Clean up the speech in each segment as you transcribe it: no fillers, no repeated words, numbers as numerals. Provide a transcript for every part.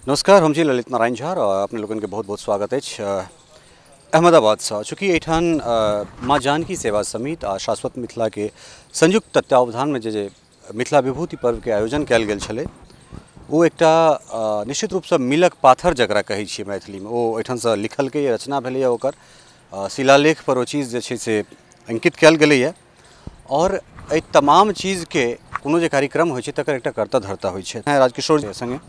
नमस्कार, हम छी ललित नारायण झा और अपने लोगन के बहुत बहुत स्वागत अछि अहमदाबादसँ। चूँकि एहिठाम माँ जानकी सेवा समिति आ शाश्वत मिथिला के संयुक्त तत्वावधानमे जे जे मिथिला विभूति पर्व के आयोजन कयल गेल छलै, ओ एकटा निश्चित रूपसँ मीलक पाथर जकरा कहै छियै मैथिलीमे, ओ एहिठामसँ लिखलकै, रचना भेलैए, ओकर शिलालेख पर ओ चीज़ जे छै से अंकित कयल गेलैए। और एहि तमाम चीज़के कोनो जे कार्यक्रम होइ छै तकर एकटा कर्ता धर्ता होइ छै। राजकिशोर संगे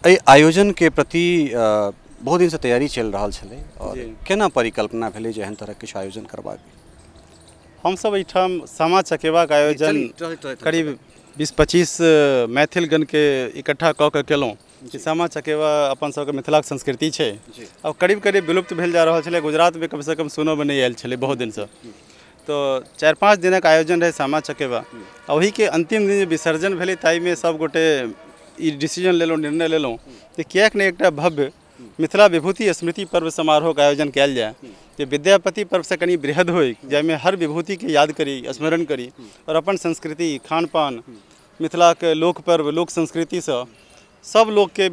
एहि आयोजनके प्रति बहुत दिनसँ तैयारी चलि रहल छलै और केना परिकल्पना भेलै जे एहन तरहक किछु आयोजन करबाक? हमसब एहिठाम सामा चकेवाके आयोजन करीब 20-25 मैथिलगणके इकट्ठा कऽ के केलहुँ कि सामा चकेवा अपन सबके मिथिलाके संस्कृति छै और करीब करीब विलुप्त भेल जा रहल छलै। गुजरातमे कमसँ कम सुनऽमे नहि आयल छलै बहुत दिनसँ। तो 4-5 दिनक आयोजन रहै सामा चकेवा। ओहिके अंतिम दिन जे विसर्जन भेलै ताहिमे सब गोटे ई डिसीजन लेलहुँ, निर्णय लेलहुँ जे किएक नहि एकटा भव्य मिथिला विभूति स्मृति पर्व समारोहके आयोजन कयल जाय जे विद्यापति पर्वसँ कनि बृहद होइ, जाहिमे हर विभूतिके याद करी, स्मरण करी और अपन संस्कृति, खान पान, मिथिलाके लोक पर्व, लोक संस्कृतिसँ सब लोकके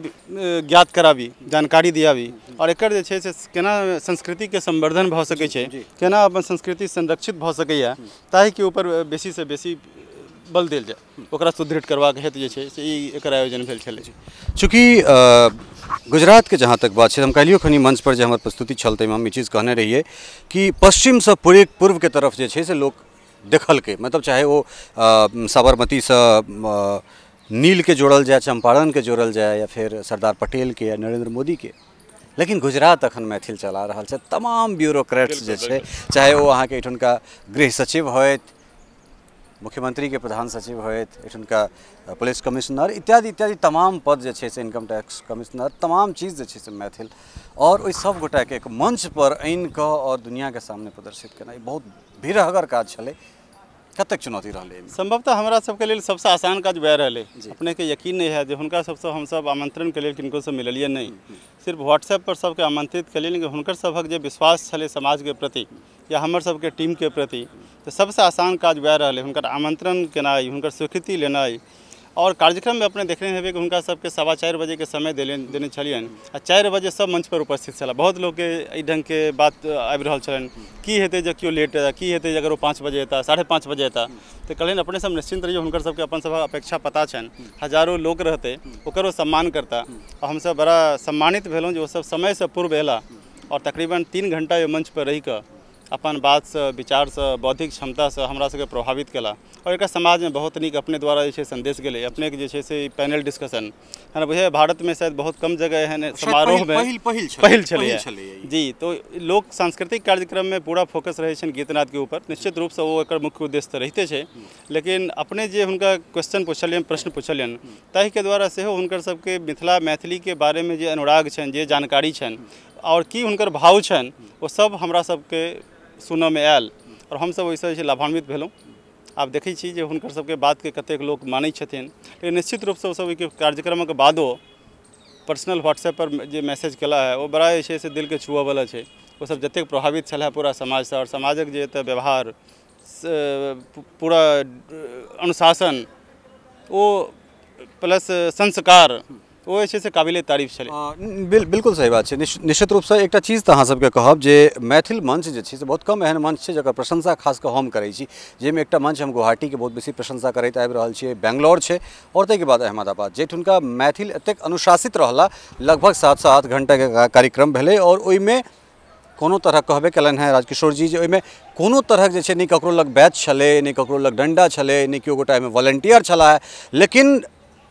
ज्ञात कराबी, जानकारी दियाबी और एकर जे छै से केना संस्कृतिके संवर्धन भऽ सकै छै, केना अपन संस्कृति संरक्षित भऽ सकैए, ताहिके ऊपर बेसीसँ बेसी बल देल जाय, ओकरा सुदृढ़ करबाक हेतु जे छै से ई एकर आयोजन भेल छलै। चूँकि गुजरातके जहाँ तक बात छै, हम काल्हियो खनी मंच पर जे हमर प्रस्तुति छल ताहिमे हम ई चीज़ कहने रहियै कि पश्चिमसँ पूरे पूर्वके तरफ जे छै से लोक देखलकै, मतलब चाहे ओ साबरमतीसँ नीलके जोड़ल जाय, चंपारणके जोड़ल जाय या फिर सरदार पटेलके या नरेंद्र मोदीके, लेकिन गुजरात अखन मैथिल चला रहल छै। तमाम ब्यूरोक्रेट्स जे छै, चाहे ओ अहाँके एहिठुनका गृह सचिव होथि, मुख्यमंत्री के प्रधान सचिव होथि, एहिठुनका पुलिस कमिश्नर इत्यादि इत्यादि तमाम पद जे छै से इनकम टैक्स कमिश्नर, तमाम चीज़ जे छै से मैथिल, और ओहि सब गोटाके एक मंच पर आनि कऽ और दुनियाके सामने प्रदर्शित केनाइ बहुत भीड़हगर काज छलै। कतेक चुनौती रहलै? संभवतः हमरा सबके लेल सबसँ आसान काज वएह रहलै। अपनेके यकीन नहि है जे हुनका सबसँ हमसब आमंत्रणके लेल किनको मिललियै नहि, सिर्फ व्हाट्सएप पर सबके आमंत्रित केलियै, लेकिन हुनकर सभक जे विश्वास छलै समाजके प्रति या हमर सबके टीमके प्रति, तऽ सबसँ आसान काज वएह रहलै, हुनकर आमंत्रण केनाइ, हुनकर स्वीकृति लेनाइ। और कार्यक्रममे अपने देखने हेबै कि हुनका सबके 4:15 बजेके समय देने छलियनि आ 4 बजे सब मंच पर उपस्थित छलाह। बहुत लोकके एहि ढङ्गके बात आबि रहल छलनि, की हेतै जे केओ लेट एता, की हेतै जे अगर ओ 5 बजे एता, 5:30 बजे एता, तऽ कहलनि अपने सब निश्चिन्त रहियौ, हुनकर सबके अपन सभक अपेक्षा पता छनि, हजारो लोक रहतै, ओकर ओ सम्मान करता। आ हमसब बड़ा सम्मानित भेलहुँ जे ओसब समयसँ पूर्व अयला और तकरीबन 3 घंटा ओहि मंच पर रहिकऽ अपन बातसँ, विचारसँ, बौद्धिक क्षमतासँ हमरा सबके प्रभावित केला और एकर समाजमे बहुत नीक अपने द्वारा जे छै संदेश गेलै। अपनेके जे छै से पैनल डिस्कशन हमरा बुझाइए भारतमे शायद बहुत कम जगह एहन समारोहमे पहिल छलैए जी। तो लोक सांस्कृतिक कार्यक्रममे पूरा फोकस रहै छनि गीतनादके ऊपर, निश्चित रूपसँ ओ एकर मुख्य उद्देश्य तऽ रहिते छै, लेकिन अपने जे हुनका क्वेश्चन पुछलियनि, प्रश्न पुछलियनि, ताहिके द्वारा सेहो हुनकर सबके मिथिला मैथिलीके बारेमे जे अनुराग छनि, जे जानकारी छनि और की हुनकर भाव छनि, ओ सब हमरा सबके सुनऽमे आयल और हमसब ओहिसँ जे लाभान्वित भेलहुँ। आब देखै छी जे हुनकर सबके बातके कतेक लोक मानै छथिन, लेकिन निश्चित रूपसँ ओसब ओहिके कार्यक्रमक बादो पर्सनल व्हाट्सएप पर जे मैसेज केला है ओ बड़ा जे छै से दिलके छुअऽवला छै। ओसब जतेक प्रभावित छलै पूरा समाजसँ और समाजक जे एतऽ व्यवहार, पूरा अनुशासन, ओ प्लस संस्कार, ओ जे छै से काबिले तारीफ छलै। बिल्कुल सही बात छै। निश्चित रूपसँ एकटा चीज़ तऽ अहाँ सबके कहब जे मैथिल मंच जे छै से बहुत कम एहन मंच छै जकर प्रशंसा खास कऽ हम करै छी, जाहिमे एकटा मंच हम गुवाहाटीके बहुत बेसी प्रशंसा करैत आबि रहल छियै, बेंगलोर छै और ताहिके बाद अहमदाबाद, जाहिठुनका मैथिल एतेक अनुशासित रहला। लगभग 7 से 8 घंटाके कार्यक्रम भेलै और ओहिमे कोनो तरहक कहबे केलनि हेँ राजकिशोर जी जे ओहिमे कोनो तरहक जे छै नहि ककरो लग बैच छलै, नहि ककरो लग डण्डा छलै, नहि केओ गोटा ओहिमे वॉलेंटियर छलाह, लेकिन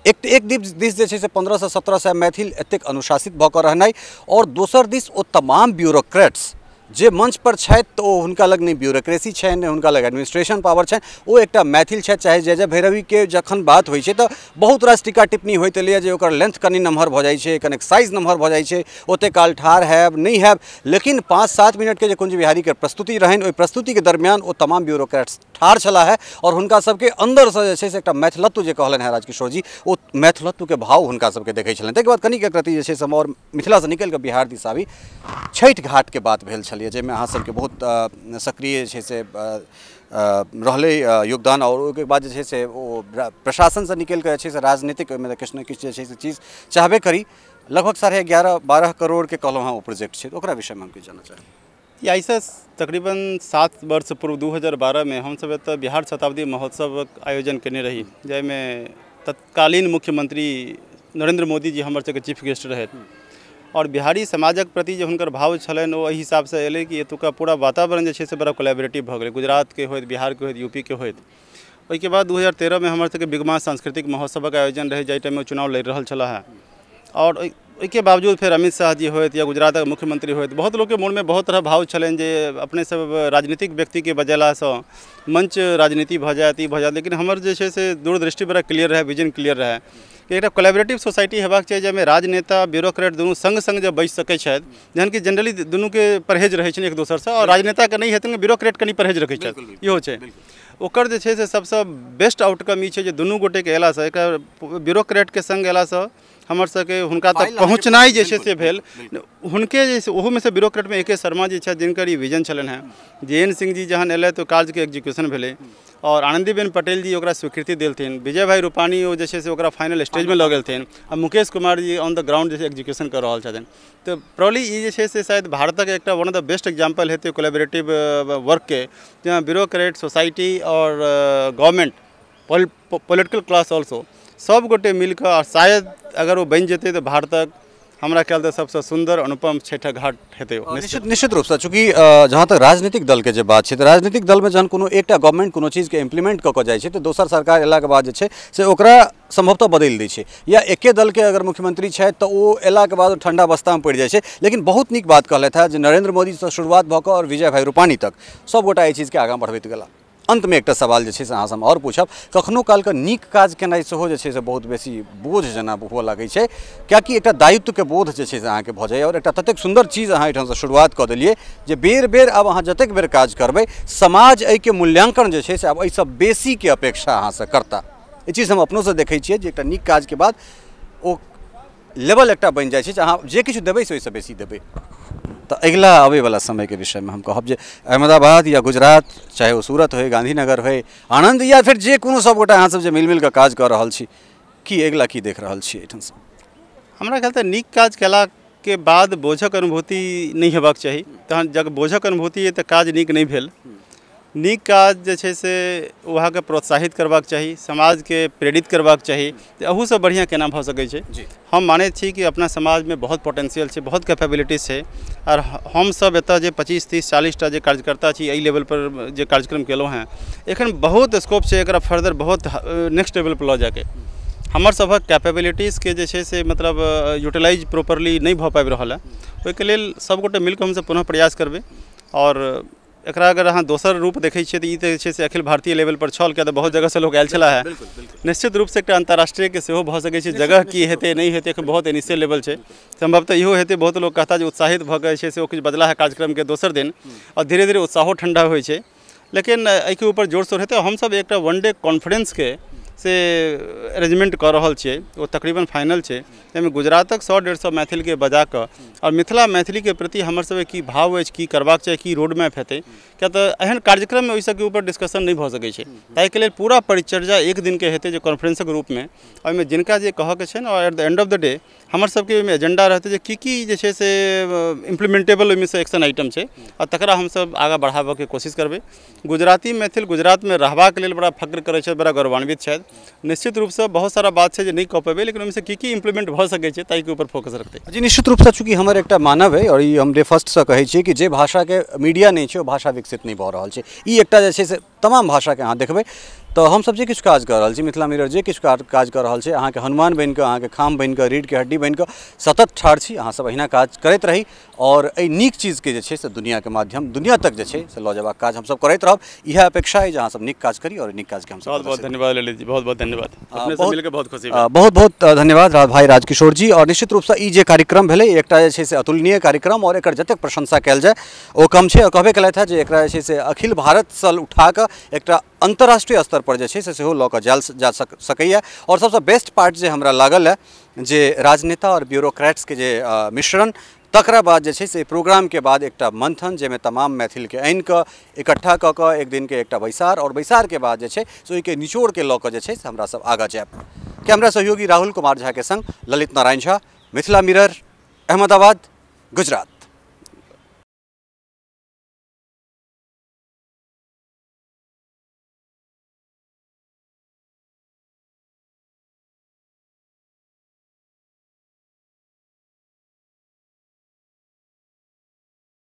एक दिस जे छै से 15 से 17 सए मैथिल एतेक अनुशासित भऽ कऽ रहनाइ और दोसर दिस ओ तमाम ब्यूरोक्रेट्स जे मंच पर छथि तऽ ओ हुनका लग नहि ब्यूरोक्रेसी छनि, नहि हुनका लग एडमिनिस्ट्रेशन पावर छनि, ओ एकटा मैथिल छथि। चाहे जय जय भैरवीके जखन बात होइ छै तऽ बहुत रास टीका टिप्पणी होइत एलैए जे ओकर लेंथ कनि नमहर भऽ जाइ छै, कनिक साइज नमहर भऽ जाइ छै, ओतेक काल ठाढ़ हैब नहि हैब, लेकिन 5-7 मिनटके जे कुंज बिहारीके प्रस्तुति रहनि ओहि प्रस्तुतिके दरमियान ओ तमाम ब्यूरोक्रेट्स ठाढ़ छलाह है और हुनका सबके अन्दरसँ जे छै से एकटा मैथिलत्व जे कहलनि हेँ राजकिशोर जी, ओ मैथिलत्वके भाव हुनका सबके देखै छलनि। ताहिके बाद कनिक एक रति जे छै से हम आओर मिथिलासँ निकलि कऽ बिहार दिस आबी, छठि घाटके बात भेल छलियै जाहिमे अहाँ सबके बहुत सक्रिय जे छै से रहलै योगदान और ओहिके बाद जे छै से ओ प्रशासनसँ निकलि कऽ जे छै से राजनीतिक ओहिमे किछु ने किछु जे छै से चीज चाहबे करी। लगभग 11.5-12 करोड़ के कहलहुँ हँ ओ प्रोजेक्ट छै, ओकरा विषयमे हम किछु जानऽ चाहब। एहिसँ तकरीबन 7 वर्ष पूर्व 2012 में हमसब एतऽ बिहार शताब्दी महोत्सवक आयोजन केने रही, जाहिमे तत्कालीन मुख्यमंत्री नरेंद्र मोदी जी हमर सबके चीफ गेस्ट रहथि। और बिहारी समाजक प्रति जे हुनकर भाव छलनि ओ एहि हिसाबसँ एलै कि एतुका पूरा वातावरण जे छै से बड़ा कोलैबोरेटिव भऽ गेलै, गुजरातके होइत, बिहारके होइत, यूपीके होइत। ओहिके बाद 2013 में हमर सबके बिगमा सांस्कृतिक महोत्सवक आयोजन रहै, जाहि टाइममे चुनाव लड़ि रहल छलाह हेँ। और ओहिके बावजूद फेर अमित शाह जी होइत या गुजरातक मुख्यमंत्री होइत, बहुत लोकके मोनमे बहुत तरह भाव छलनि जे अपने सब राजनीतिक व्यक्तिके बजेलासँ मंच राजनीति भऽ जायत, ई भऽ जायत। लेकिन हमर जे छै से दूरदृष्टि बड़ा क्लियर रहै, विजन क्लियर रहै कि एकटा कोलैबोरेटिव सोसाइटी हेबाक चाही, जाहिमे राजनेता ब्यूरोक्रेट दुनू सङ्ग सङ्ग जब बैसि सकै छथि, जहन कि जनरली दुनूके परहेज रहै छनि एक दोसरसँ, और राजनेताके नहि हेतनि, ब्यूरोक्रेट कनि परहेज रखै छथि, इहो छै। ओकर जे छै से सबसँ बेस्ट आउटकम ई छै जे दुनू गोटेके अयलासँ, एकटा ब्यूरोक्रेटके सङ्ग अयलासँ हमर सबके हुनका तक पहुँचनाइ जे छै से भेल। हुनके जे ओहोमे से ब्यूरोक्रेटमे ए के शर्मा जी छथि जिनकर ई विजन छलनि हेँ। जे एन सिंह जी जहन अयलथि तऽ कार्यके एग्जीक्यूशन भेलै और आनंदीबेन पटेल जी ओकरा स्वीकृति देलथिन, विजय भाई रूपानी ओ जे छै से ओकरा फाइनल स्टेजमे लऽ गेलथिन, आ Mukesh Kumar ji on the ground जे छै एग्जीक्यूशन कऽ रहल छथिन। तऽ प्रॉब्ली ई जे छै से शायद भारतक एकटा one of the best example हेतै कोलैबोरेटिव वर्कके, जहाँ ब्यूरोक्रेट, सोसाइटी और गवर्नमेंट, पॉलिटिकल क्लास ऑल्सो सब गोटे मिलकऽ, और शायद अगर ओ बनि जेतै तऽ भारतक हमरा ख्याल तऽ सबसँ सुन्दर अनुपम छठिक घाट हेतै। निश्चित रूपसँ, चूँकि जहाँ तक राजनीतिक दलके जे बात छै तऽ राजनीतिक दलमे जहन कोनो एकटा गवर्नमेंट कोनो चीजके इम्प्लीमेंट कऽ कऽ जाइ छै तऽ दोसर सरकार अयलाके बाद जे छै से ओकरा संभवतः बदलि दै छै, या एके दलके अगर मुख्यमंत्री छथि तऽ ओ अयलाके बाद ठण्डा बस्तामे पड़ि जाइ छै। लेकिन बहुत नीक बात कहलथि हेँ जे नरेंद्र मोदीसँ शुरुआत भऽ कऽ आओर विजय भाई रूपानी तक सभगोटा एहि चीजके आगाँ बढ़बैत गेला। अंतमे एकटा सवाल जे छै से अहाँसँ हम आओर पूछब, कखनो कालके नीक काज केनाइ सेहो जे छै से बहुत बेसी बोझ जेना हुअ लगै छै, कियाकि एकटा दायित्वके बोध जे छै से अहाँके भऽ जाइए और एकटा ततेक सुन्दर चीज अहाँ एहिठामसँ शुरुआत कऽ देलियै जे बेर बेर आब अहाँ जतेक बेर काज करबै समाज एहिके मूल्यांकन जे छै से आब एहिसँ बेसीके अपेक्षा अहाँसँ करता। ई चीज हम अपनोसँ देखै छियै जे एकटा नीक काजके बाद ओ लेवल एकटा बनि जाइ छै जे अहाँ जे किछु देबै से ओहिसँ बेसी देबै। तऽ अगिला अबैवला समयके विषयमे हम कहब जे अहमदाबाद या गुजरात, चाहे ओ सूरत होइ, गांधीनगर होइ, आनंद या फेर जे कोनो सभगोटा अहाँसभ जे मिल मिल कऽ काज कऽ रहल छी, की अगिला की देख रहल छी एहिठामसँ? हमरा ख्याल तऽ नीक काज कयलाके बाद बोझक अनुभूति नहि हेबाक चाही। तहन जब बोझक अनुभूति अइ तऽ काज नीक नहि भेल। नीक काज जे छै से ओ अहाँके प्रोत्साहित करबाक चाही, समाजके प्रेरित करबाक चाही जे अहूसँ बढ़िआँ केना भऽ सकै छै। हम मानैत छी कि अपना समाजमे बहुत पोटेंशियल छै, बहुत कैपेबिलिटीज छै, आओर हमसब एतऽ जे 25, 30, 40 टा जे कार्यकर्ता छी एहि लेवलपर जे कार्यक्रम केलहुँ हेँ, एखन बहुत स्कोप छै एकरा फर्दर बहुत नेक्स्ट लेवलपर लऽ जाके। हमर सभक कैपेबिलिटीजके जे छै से मतलब यूटिलाइज प्रॉपरली नहि भऽ पाबि रहल है, ओहिके लेल सबगोटे मिलकऽ हमसब पुनः प्रयास करबै। और एकरा अगर अहाँ दोसर रूप देखै छियै तऽ ई तऽ जे छै से अखिल भारतीय लेवल पर छल, किया तऽ बहुत जगहसँ लोक आयल छलाह हेँ। निश्चित रूपसँ एकटा अंतर्राष्ट्रीयके सेहो भऽ सकै छै, जगह की हेतै नहि हेतै एखन बहुत इनिशियल लेवल छै, सम्भवतः इहो हेतै। बहुत लोक कहता जे उत्साहित भऽ कऽ जे छै से ओ किछु बदला है कार्यक्रमके दोसर दिन, आओर धीरे धीरे उत्साहो ठण्डा होइ छै, लेकिन एहिके ऊपर जोर शोर हेतै। हमसब एकटा वन डे कॉन्फ्रेंसके से अरेंजमेंट कऽ रहल छियै, ओ तकरीबन फाइनल छै, जाहिमे गुजरातक 100-150 मैथिलके बजा कऽ आओर मिथिला मैथिलीके प्रति हमर सबके की भाव अछि, की करबाक चाही, की रोड मैप हेतै, किया तऽ एहन कार्यक्रममे ओहि सबके ऊपर डिस्कशन नहि भऽ सकै छै। ताहिके लेल पूरा परिचर्या एक दिनके हेतै जे कॉन्फ्रेंसक रूपमे, ओहिमे जिनका जे कहऽके छै ने, आओर at the end of the day हमर सबके ओहिमे एजेंडा रहतै जे की की जे छै से इम्प्लीमेंटेबल ओहिमे से एक्शन आइटम छै, आओर तकरा हमसब आगाँ बढ़ाबऽके कोशिश करबै। गुजराती मैथिल गुजरातमे रहबाक लेल बड़ा फक्र करै छथि, बड़ा गौरवान्वित छथि। निश्चित रूपसँ बहुत सारा बात छै जे नहि कऽ पेबै, लेकिन ओहिमे से की की इम्प्लीमेंट भऽ सकै छै ताहिके ऊपर फोकस रखतै। जी निश्चित रूपसँ, चूँकि हमर एकटा मानव है और ई हम डे फर्स्टसँ कहै छियै कि जे भाषाके मीडिया नहि छै ओ भाषा विकसित नहि भऽ रहल छै। ई एकटा जे छै से तमाम भाषाके अहाँ देखबै तऽ हमसब जे किछु काज कऽ रहल छी, मिथिला मिरर जे किछु काज कऽ रहल छै, अहाँके हनुमान बनिकऽ, अहाँके खाम बनिकऽ, रीढ़के हड्डी बनिकऽ सतत ठाढ़ छी। अहाँसब अहिना काज करैत रही और एहि नीक चीजके जे छै से दुनियाके माध्यम दुनिया तक जे छै से लऽ जेबाक काज हमसब करैत रहब। इएह अपेक्षा अइ जे अहाँसब नीक काज करी और नीक काजके हमसब बहुत बहुत धन्यवाद ललित जी, बहुत बहुत धन्यवाद, अपने मिलके बहुत खुशी। बहुत बहुत धन्यवाद भाई राजकिशोर जी। और निश्चित रूपसँ ई जे कार्यक्रम भेलै एकटा जे छै से अतुलनीय कार्यक्रम और एकर जतेक प्रशंसा कयल जाय ओ कम छै। और कहबे केलथि हेँ जे एकरा जे छै से अखिल भारतसँ उठा कऽ एकटा अंतर्राष्ट्रीय स्तर पर जे छै से सेहो लऽ कऽ जायल जा सकैए। और सबसँ बेस्ट पार्ट जे हमरा लागल है जे राजनेता और ब्यूरोक्रेट्सके जे मिश्रण, तकरा बाद जे छै से प्रोग्रामके बाद एकटा मंथन जाहिमे तमाम मैथिलके आनि कऽ इकट्ठा कऽ कऽ एक दिनके एकटा बैसार, और बैसारके बाद जे छै से ओहिके निचोड़के लऽ कऽ जे छै से हमरा सब आगाँ जायब। कैमरा सहयोगी राहुल कुमार झा के संग ललित नारायण झा, मिथिला मिरर, अहमदाबाद, गुजरात।